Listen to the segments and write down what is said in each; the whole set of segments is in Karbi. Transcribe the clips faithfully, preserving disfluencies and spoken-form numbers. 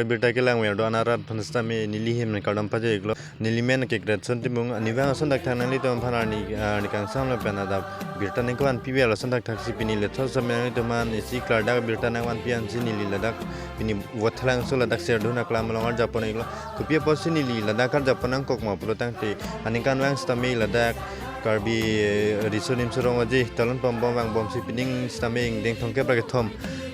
Birta kelang ver do-an arat aphan sitame neli ahin kardom pajir-iklo. Neli men ke Greatson Timung, ne vang ason thakthak nanglitum aphan arni, arni kangsam lapen adap birta nangkevanpi ver ason thakthak si pini lethot sitame nanglitum aphan isi klardak birta nangvanpi ansi neli ladak pini Vothatlangso ladak Serdihun aklam along arjapon-iklo. Kopi apotsi neli ladak arjapon nangkok ma pulo tangte, aningkanvang sitame ladak Karbi, eh, Riso Nimso Rong Aje talon pambom vangbomsi pining sitame ingdeng thomkep ra kethom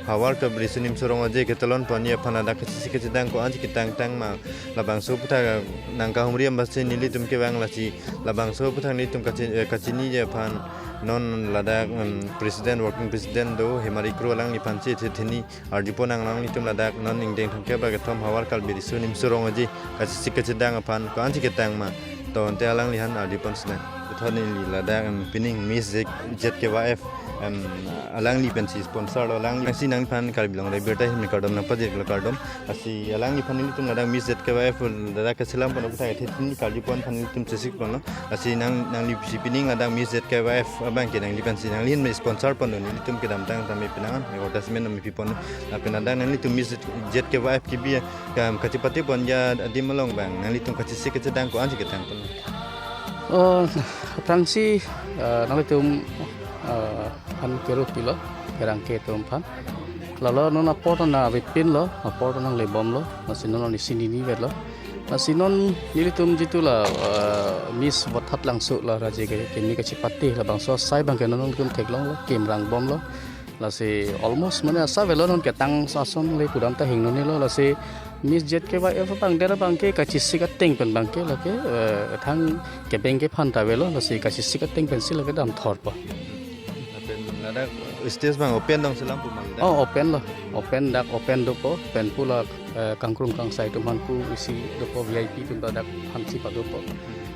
havar Karbi Riso Nimso Rong Aje ketalon pon-ji aphan ladak kachesik kachedang ko-ansi ketangtang ma, labangso aphuthak nangkahumri ambasi nelitum kevang, lasi labangso aphuthak nelitum kachi-, eh, kachiniji aphan non ladak, em, President, Working President do Hemari Kro, alangliphan si thethe ni arjupon nang, alanglitum ladak non ingdeng thomkep ra kethom havar Karbi Riso Nimso Rong Aje kachesik kachedang aphan ko-ansi ketang ma, to ante alangliphan arjupon sinang. Puthot neli ladak, em, pining Miss Z-, Z K Y F, em, alangli pensi sponsor lo, alangli pensi nangliphan Karbi Longri Abirta ahin kardom nangpajir-iklo, kardom. Lasi alangliphan nelitum ladak Miss Z K Y F ladak keselam pon aphuthak thethe ni karjupon aphan nelitum chesik ponlo. Lasi nang, nanglisi pining ladak Miss Z K Y F abang ke nangli pensi, nangli ahin sponsor ponlo, nelitum kedamtang tame pinangan advertisement nangpiponlo. Lapen ladak nanglitum Miss Z K Y F kebi, kam kachepate ponji adim along abang nanglitum kachesik kachedang ko-ansi ketang ponlo? Oh, aphrangsi, eh, nanglitum, eh, aphan kero pilo, pherangke atum aphan. Lalo non apor ta nangvepinlo, apor ta nanglebomlo, lasi non neli si nini vetlo. Lasi non nelitum jitu la, eh, Miss Vothatlangso la raje ke, keme kachepate labangso asai abang ke non nelitum theklonglo, kemrangbomlo. Lasi almost mane asai avelo, non ketang ason le pudam ta hingnonelo, lasi Miss Z K Y F abang der abang ke kachesik ateng pen abang ke lake, eh, thang kebeng kephan ta avelo, lasi kachesik ateng pensi lake damthorpo. Lapen ladak stage abang open dong selam pu ma ladak? Oh, open lo. Open, dak open dopo, pen pu la, eh, kangkrung kangsai atum aphan pu isi dopo, V I P atum ta dak aphansi padopo.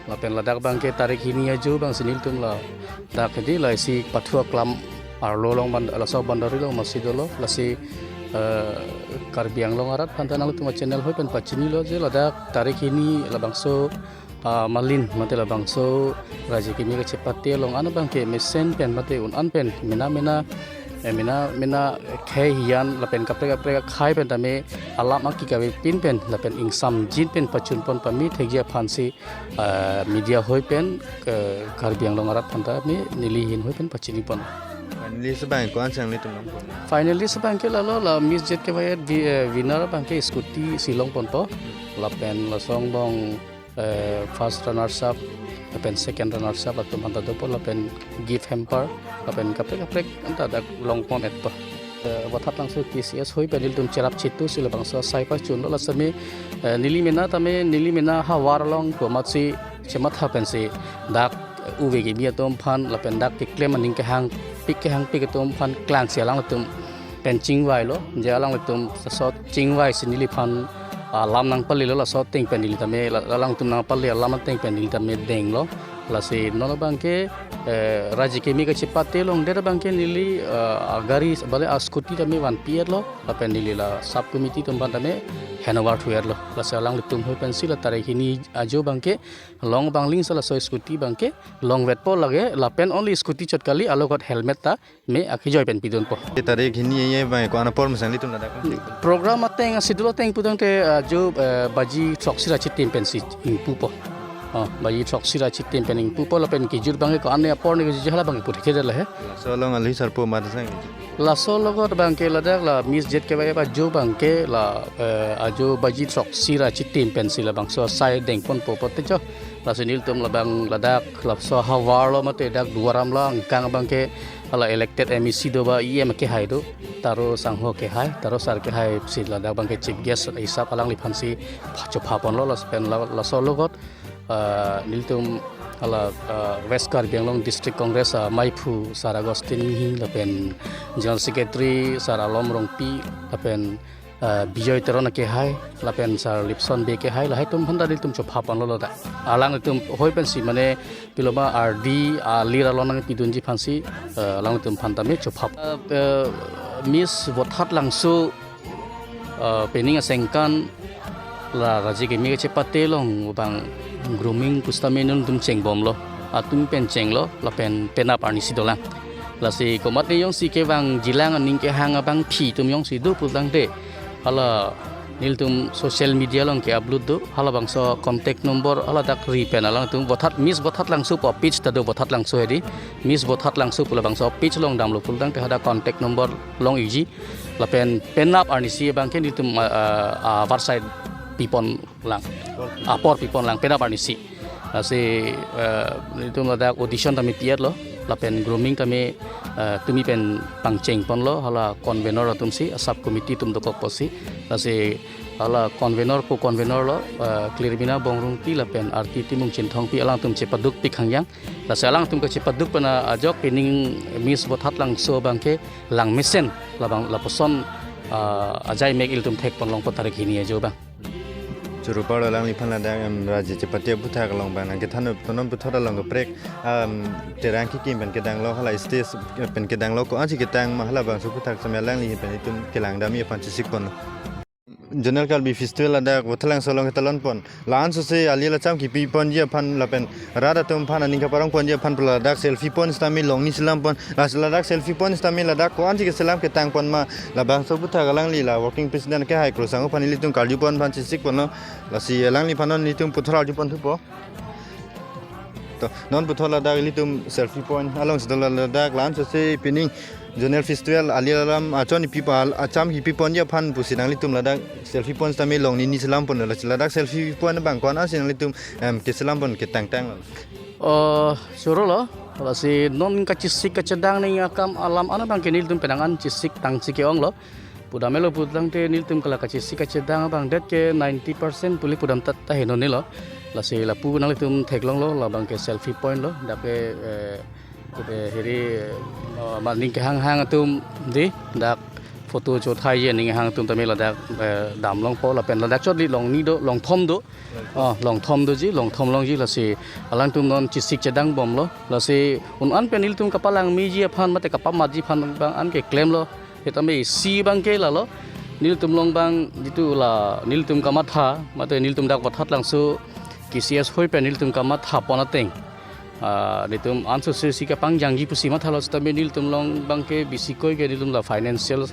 Lapen ladak abang ke tarik hini ajo abangsi nelitum ladak hedi la isi pathu aklam arlo along ban-, laso boundary along masi dolo, lasi, eh, Karbi Anglong arat aphan ta nanglitum channel hoi pen pachinilo je ladak tarik hini labangso, ah, malin mate labangso raje keme kachepate along an abang ke mesen pen mate un-an pen mena mena, eh, mena mena khei hiyan lapen kaprek kaprek akhai pen tame alam aki kavepin pen lapen ingsamjin pen pachun pon pame thekji aphansi, ah, media hoi pen, eh, Karbi Anglong arat aphan tame neli ahin hoi pen pachinipon. Finalist abang ko-an si nanglitum longpon? Finalist abang ke lalo la Miss Z K Y F wi-, eh, winner abang ke scooty si longponpo. Lapen laso angbong, eh, first runners up, lapen second runners up atum aphan ta dopo, lapen gift hamper, lapen kaprek kaprek anta dak longpon-etpo. Eh, Vothatlangso K C S hoi pen nelitum cherap chetu si labangso asai pachunlo, la sitame, eh, neli mena tame, neli mena havar along komatsi chematha pensi dak uve kimi atum aphan lapen dak keklem aning kehangpik kehangpik atum aphan klangsi alanglitum pen chingvailo, je alanglitum laso chingvai si neliphan alam nangpalilo, laso ateng pen neli tame la-, alangtum nangpale alam ateng pen neli tame denglo. Lasi non abang ke, eh, raje keme kachepate along der abang ke neli, eh, agari bale ascooty tame vanpi-etlo, lapen neli la sub committee atum aphan tame handover thu-etlo. Lasi alanglitum hoi pensi la tarik hini ajo abang ke long abang lingsa laso scooty abang ke longvetpo lake, lapen only scooty chot kali, alogot helmet ta me akejoi pen pidunpo. Tarik hini aye abang ko-an apor masang nelitum ladak? Program ateng, schedule ateng pu tangte, ah, ajo, eh, baji throksi ra chitim pensi ingpupo. Oh, baji throksi ra chitim pen ingpupo lapen kejut abang ke ko-an apor ne kejut hala abang ke puthekthe lahe. Laso along alohi sarpo mati sang. Laso alogot abang ke ladak la Miss Z K Y F ajo abang ke la, eh, ajo baji throksi ra chitim pensi labangso asai dengponpo pote jo. Lasi nelitum labang ladak laso havar lo mate dak Duar Amla angkang abang ke hala elected M A C do ba E M kehai do, Taro Sangho kehai, Taro sir kehai si ladak abang ke chief guest hisap alangliphan si pha-, chophaponlo, lapen la-, laso alogot, ah, nelitum hala, ah, West Karbi Anglong District Congress, ah, maiphu sir Augustine Inghi lapen General Secretary sir Alom Rongpi lapen, ah, Bijoy Teron kehai, lapen sir Lipson Bey kehai, lahai atum aphan ta nelitum chophaponlo ladak. Alanglitum hoi pensi mane piloma ardi alir along nangpidunji aphansi, ah, alanglitum aphan tame chophap. Ah, ah, Miss Vothatlangso, ah, pining asengkan la raje keme kachepate along abang grooming pu sitame nelitum chengbomlo. Atum pen chenglo, lapen penap arnisi dolang. Lasi komatne jongsi kevangjilang aning kehang abangpi atum jongsi do pu tangte, hala Nelitum social media along ke-upload do, halabangso contact number haladak ri pen alangtum Vothat, Miss Vothatlangso pu page ta do, Vothatlangso hedi, Miss Vothatlangso pu labangso page along damlo pulo tangte hadak contact number long iji, lapen penap arnisi abang ke nelitum, ah, ah, ah, website pipon lang, apor pipon lang penap arnisi. Lasi, eh, nelitum ladak audition tame pi-etlo, lapen grooming tame, eh, tumi pen pangcheng ponlo, hala convenor atumsi, a sub committee atum dokok pusi. Lasi hala convenor pu convenor lo, eh, Klirbina Bongrungpi lapen Arti Timung Chinthongpi alangtum chepaduk pik hangyang. Lasi alangtum kachepaduk pen ajok pining Miss Vothatlangso abang ke langmesen labang lapuson, eh, ajai mek ilitum thek ponlong po tarik hini ajo abang. Choro palo alangliphan ladak, em, Raji Chepate aputhak along abang nangkethan, non puthot along kaprek, em, terang kekim pen kedanglo, hala stage pen kedanglo, ko-ansi ketang ma halabangso aputhak same alangli pen itum kelang dam-i aphan chesik pon. Zonal Karbi Festival ladak Vothatlangso along ketalon pon. La-an sose ali lacham kipi ponji aphan lapen rat atum aphan aning kaparong ponji aphan pu ladak selfie point sitame longni selam pon. Lasi ladak selfie point sitame ladak ko-ansi keselam ketang pon ma, labangso aputhak alangli la working president ke hai krosang aphan ilitum karju pon aphan chesik ponlo. Lasi alangliphan non ilitum puthot arju pon thupo. To, non puthot ladak ilitum selfie point along sitame ladak la-an sose pining zonal festival ali alam achon ipi pa acham kipi ponji aphan pusi nanglitum ladak selfie point sitame longni ni selam pon, lasi ladak selfie point abang ko-ansi nanglitum, em, keselam pon ketangtang lo. Oh, choro lo. Lasi non kachesik kachedang ning akam alam an abang ke nelitum penang an chesik tangsi ke-ong lo. Pudamlo pulo tangte nelitum kala kachesik kachedang abang det ke ninety percent pule pudam tat ta henone lo. Lasi lapu nanglitum theklonglo, labang ke selfie point lo. Dak ke, eh, kube hiri, eh, ma ning kehang hang atum di, dak photo chot hai je ning hang atum tame ladak, eh, damlong po lapen ladak chot li longni do, longthom do. Oh, longthom doji, longthom longji, lasi alangtum non chesik chedang bomlo. Lasi un-an pen ilitum kapalang meji aphan mate kapamatji aphan abang an keklemlo. Sitame isi abang ke lalo. Nelitum along abang jitu la nelitum kamatha, mate nelitum dak Vothatlangso K C S hoi pen nelitum kamatha pon ateng, ah, nelitum an sose si kapangjangji pusi mathalo sitame nelitum along abang ke bisi koi ke nelitum la financial,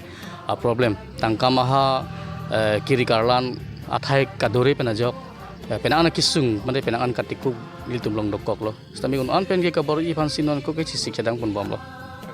ah, problem. Tangka maha, eh, kiri karlan athai kadore pen ajok, eh, penang an kesung, mate penang an katikup nelitum along dokok lo. Sitame un-an pen ke kabor-i aphansi non ko ke chesik chedang pon bomlo.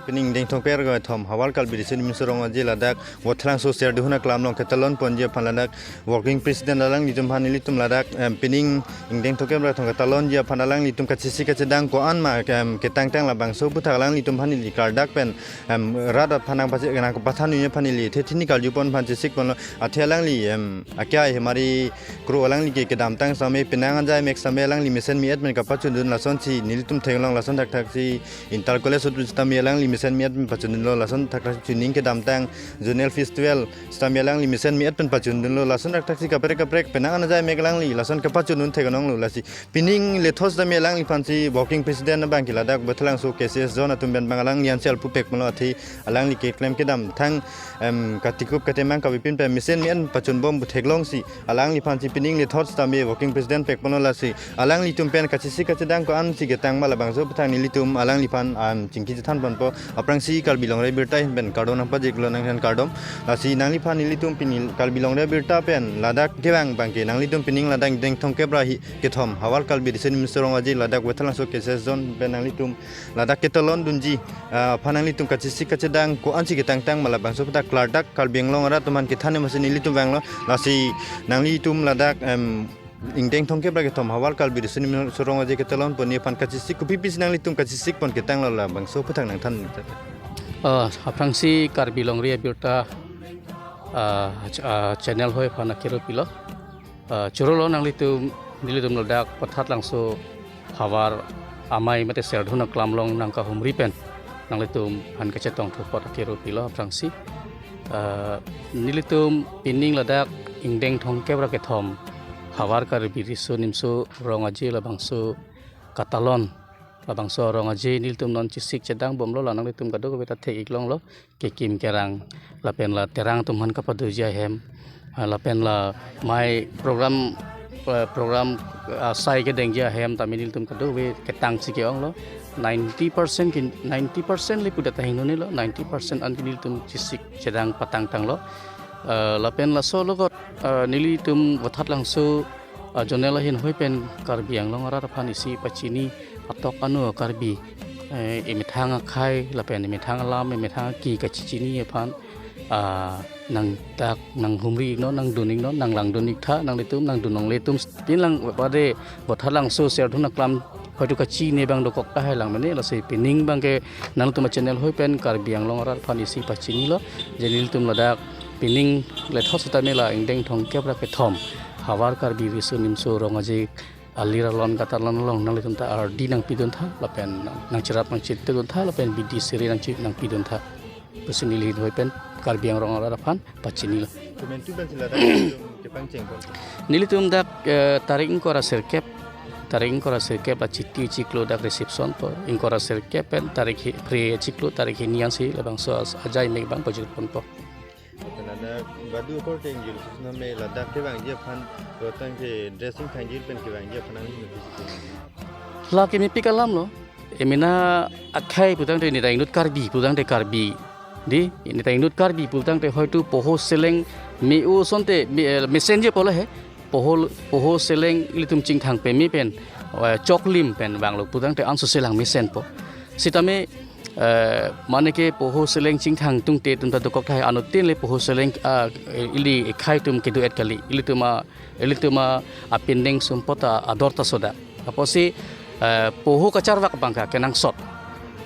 Pining ingdeng thomkep ra kethom Havar Karbi Riso Nimso Rong Aje ladak Vothatlangso Serdihun aklam along ketalon ponji aphan ladak working president alanglitum aphan ilitum ladak, em, pining ingdeng thomkep ra kethom ketalonji aphan alanglitum kachesik kachedang ko-an ma, em, ketangtang labangso aputhak alanglitum aphan ili klardak pen, em, rat aphan nangpasi nangpathan unji aphan ili the thini karju pon aphan chesik ponlo, athe alangli, em, akia hemari kro alangli ke kedamtang sitame penang ajai mek sitame alangli mesen mi-et pen kapachundun lasonsi nelitum theklong, lason thakthaksi Inter College sitame alangli mesen mi-et pen pachundunlo, lason thakthaksi chuning kedamtang zonal festival sitame alangli mesen mi-et pen pachundunlo, lason thakthaksi kaprek kaprek penang an ajai mek alangli lason kapachundun theklonglo. Lasi pining lethot sitame alangliphansi working president abang ke ladak Vothatlangso K C S zone atum pen abang alangli ansi arpu pek ponlo, athe alangli keklem kedamtang, em, katikup katemang kavepin pen mesen mi-et pachun bom pu theklongsi alangliphansi pining lethot sitame working president pek ponlo. Lasi alanglitum pen kachesik kachedang ko-ansi ketang ma labangso aputhak nelitum alangliphan, em, chingki chethan ponpo. Aphrangsi Karbi Longri Abirta ahin pen kardom nangpajirlo, nangphan kardom. Lasi nangliphan nelitum pini Karbi Longri Abirta pen ladak kevang abang ke nanglitum pining ladak ingdeng thomkep ra hi kethom Havar Karbi Riso Nimso Rong Aje ladak Vothatlangso K C S zone pen nanglitum ladak ketalon dunji, ah, aphan nanglitum kachesik kachedang ko-ansi ketangtang ma labangso aputhak klardak Karbi Anglong arat atum aphan kethan masi nelitum vanglo. Lasi nanglitum ladak, em, ingdeng thomkep ra kethom Havar Karbi Riso Nimso Rong Aje ketalon ponji aphan kachesik kopi pisi nanglitum kachesik pon ketanglo, labangso aputhak nangthan. Ah, aphrangsi Karbi Longri Abirta, ah, ch-, ah, channel hoi aphan akero pilo. Ah, choro lo nanglitum, nelitum ladak Vothatlangso Havar Amei mate Serdihun aklam along nangkahumri pen nanglitum aphan kachetong thu apot akero pilo aphrangsi. Ah, nelitum pining ladak ingdeng thomkep ra kethom Havar Karbi Riso Nimso Rong Aje labangso katalon, labangso arong aje nelitum non chesik chedang bomlo, la nanglitum kadokave ta thek-iklonglo, kekim kerang lapen la terang atum aphan kapadoji ahem, ah, lapen la mai program, eh, program, ah, asai kedengji ahem tame nelitum kadokave ketangsi ke-onglo. Ninety percent ke, ninety percent le pudet ta henone lo, ninety percent an ke nelitum chesik chedang patangtanglo. Eh, lapen laso alogot, eh, nelitum Vothatlangso, eh, zonal ahin hoi pen Karbi Anglong arat aphan isi pachini atok anu Karbi, eh, emethang akhei lapen emethang alam, emethang aki kachechini aphan, ah, nangdak, nanghumri iknon, nangdun iknon, nanglangdun iktha, nanglitum, nangdun longle atum, pinlang pade Vothatlangso Serdun aklam hoitu kachini abang dokok tahai lang mane, lasi pining abangke nangtum channel hoi pen Karbi Anglong arat aphan isi pachinilo, je nelitum ladak pining lethot setame la ingdeng thomkep ra kethom Havar Karbi Riso Nimso Rong Aje alir alon katar alon along nanglitum ta ardi nangpidun tha, lapen nangcherap nangchitedun tha, lapen bidi siri nangchi nangpidun tha pusi neli hoi pen Karbi Anglong arat aphan pachinilo. Komantu pensi ladak nelitum kepangcheng pon? Nelitum dak, eh, tarik ingkoi ra sirkep, tarik ingkoi ra sirkep la chiti chiklo dak reception po, ingkoi ra sirkep pen tarik hi-, phre chiklo tarik hini ansi labangso as-, ajai mek abang pajut ponpo. Ladak badu akor ke ingjil sesnam me ladak kevangji aphan, rotang ke dressing thangjil pen kevangji aphan nangli notice. Lake mepik alam lo. Emena akhei putangte neta inut Karbi putangte Karbi. Di, neta inut Karbi putangte hoitu poho seleng me-o asonte me, eh, mesenji pulo he. Poho, poho seleng ilitum chingthang peme pen, eh, choklim pen vanglo putangte anso selang mesenpo. Setame, eh, mane ke poho seleng chingthang tungte atum ta dokok tahai, anuttin le poho seleng, ah, ili akhei atum kedo-et kali. Ilitum a, ilitum a, apindeng sumpot a, ador ta soda. Apotsi, eh, poho kacharvak abangke kenangsot.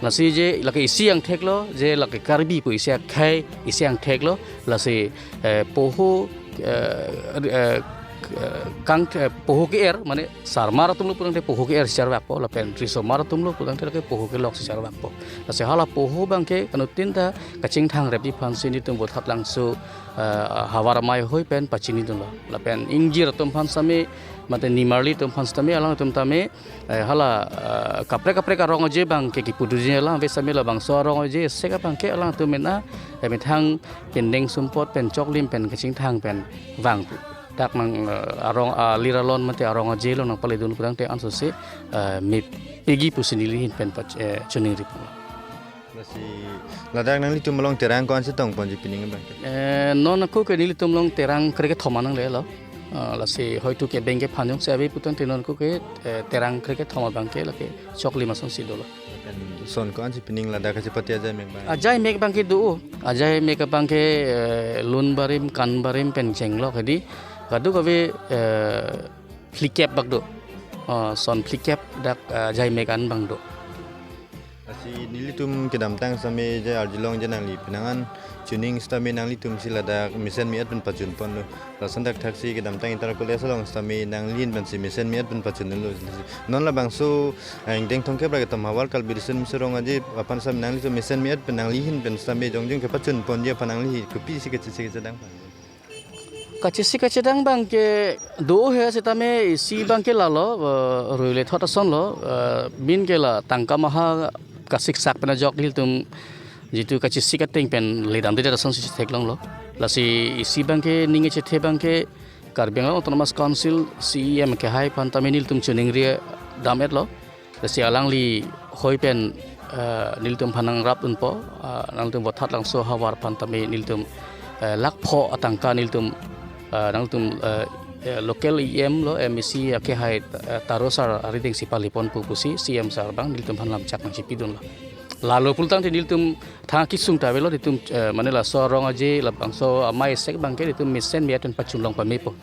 Lasi je lake isi angthek lo, je lake Karbi pu isi akhei, isi angthek lo, lasi, eh, poho, eh, eh, kang, eh, poho ke-er, mane sarmar atum lo putangte poho ke-er si charvakpo, lapen risomar atum lo putangte lake poho kelok si charvakpo. Lasi hala poho abangke anuttin ta kachingthang repji aphansi nelitum Vothatlangso, eh, Havar Amei hoi pen pachinidunlo. Lapen ingjir atum aphan setame, mate nimarli atum aphan setame, alangtum tame, eh, hala, eh, kaprek kaprek arong aje abangke kipudunji alam, ave setame labangso arong aje asek abangke alangtum mena, eh, methang pindeng sumpot pen choklim pen kachingthang pen vang pu. Dak nang, eh, arong, ah, alir alon mate arong aje along nangpaledun putangte ansose, eh, mepikji pusi neli ahin pen pach-, eh, choningri pon. Lasi ladak nanglitum along terang ko-ansi tong ponji pining abangke? Eh, non ako ke nelitum along terang krekethom anang lelo. Ah, lasi hoitu kebeng kephan jongsi ave putangte non ako ke, eh, terang krekethom abangke lake choklim asonsi dolo. Lapen son ko-ansi pining ladak kachepate ajai mek abang? Ajai mek abangke do, ajai mek abangke, eh, lun barim, kan barim pen chenglok hedi. Kadokave, eh, phlikep bak do. Ah, son phlikep dak, eh, ajai mek an abang do. Lasi nelitum kedamtang setame je arjulong je nangli penang an chuning setame nanglitum si ladak mesen me-et pen pachun ponlo. Lason thakthaksi kedamtang Inter College along setame nangli ahin pensi mesen me-et pen pachunlo. Non labangso, eh, ingdeng thomkep ra kethom Havar Karbi Riso Nimso Rong Aje aphan setame nanglitum mesen me-et pen nangli ahin pen setame jongjong kepachun ponji aphan nangli kopisi kachisi kachedang? Kachisi kachedang abangke do he setame isi abangke lalo, eh, rui lethot asonlo, eh, min ke la tangka maha kasiksak pen ajok nelitum jitu kachisi kateng pen ledamdedet asonsi theklonglo. Lasi isi abangke ning kachethe abangke Karbi Anglong Autonomous Council C E M akehai aphan tame nelitum choningri dam-etlo. Lasi alangli hoi pen, eh, nelitum aphan nangrapdunpo, eh, nangtum Vothatlangso havar aphan tame nelitum, eh, lakh pho atangka nelitum, eh, nangtum, eh, eh, local E M lo M A C akehai, eh, Taro sir arideng si pali pon pu pusi C M sir abang nelitum aphan lamchak nangchipidunlo. Lalo pulotangte nelitum thang kesung ta avelo, nelitum, eh, mane laso arong aje labangso amei asek abangke nelitum mesen me-et pen pachun long pamepo.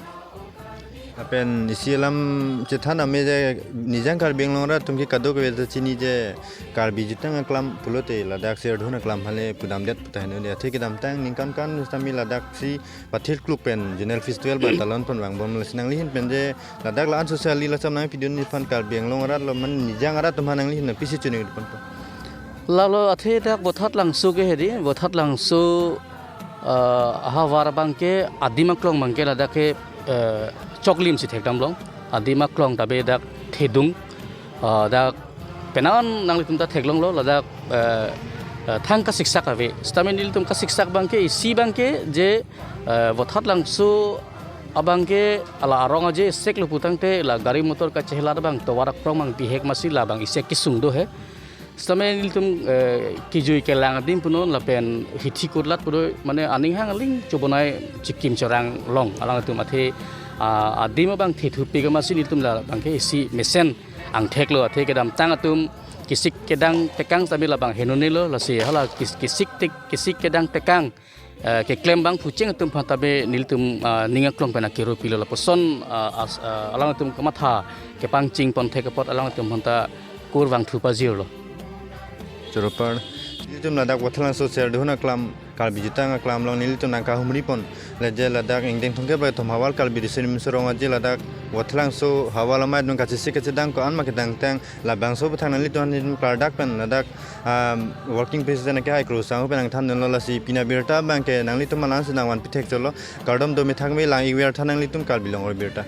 Lapen isi alam chethan ame je Nijang Karbi Anglong arat atum ke kadokave ta chini je Karbi jutang aklam pulote ladak Serdun aklam hale pudamdet pu tahai non de. Athe kedamtang ningkan kan setame ladak si pathir kluk pen Zonal Festival ba talon pon vangbomlo, lasi nangli ahin pen je ladak la-an sosiali lacham nangpidun aphan Karbi Anglong arat lo mane Nijang arat atum aphan nangli ahin pisi choningri ponpo? Lalo athe dak Vothatlangso ke hedi, Vothatlangso, eh, ahavar abangke adim aklong abangke ladak ke, eh, choklim si thekdamlong. Adim aklong ta ave dak thedung, eh, dak penang an nanglitum ta theklonglo ladak, eh, eh, thang kasiksak ave. Setame nelitum kasiksak abangke isi abangke je, eh, Vothatlangso abangke la arong aje asek lo putangte la gari motor kachehelat abang tovar akrong abang bihek masi labang isi akesung do he. Sitame nelitum, eh, kejui kelang adim punon lapen hithi kurlat pudo mane aning hang aling chobonai chikim chorang long alangtum athe, ah, adim abang thethupi ke masi nelitum labang ke isi mesen angthek lo athe kedamtang atum kesik kedang tekang sitame labang henone lo lasi hala kes-, kesik tek-, kesik kedang tekang, eh, keklem bang phucheng atum aphan tabe nelitum, ah, ning aklong pen akero pilo lapuson, ah, as-, ah, alangtum kamatha kepangching ponthek apot alangtum aphanta kurvangthu pajirlo. Choro apar. Nelitum ladak Wathalangso Serdihun aklam Karbi Jutang aklam along nelitum nangkahumri pon. Leje ladak ingdeng thomkep bai thom havar Karbi Riso Nimso Rong Aje ladak Wathalangso havar amei nung kachesik kachedang ko-an ma kedang tang labangso aphuthak nanglitum nelitum klardak pen ladak, um, working president ke hai Kro Sangho pen nangthandunlo lasi pini abirta abang ke nanglitum alang si nangvanpi thekchotlo. Kardom do methang me lang-ik ver tha nanglitum Karbi Longri Abirta.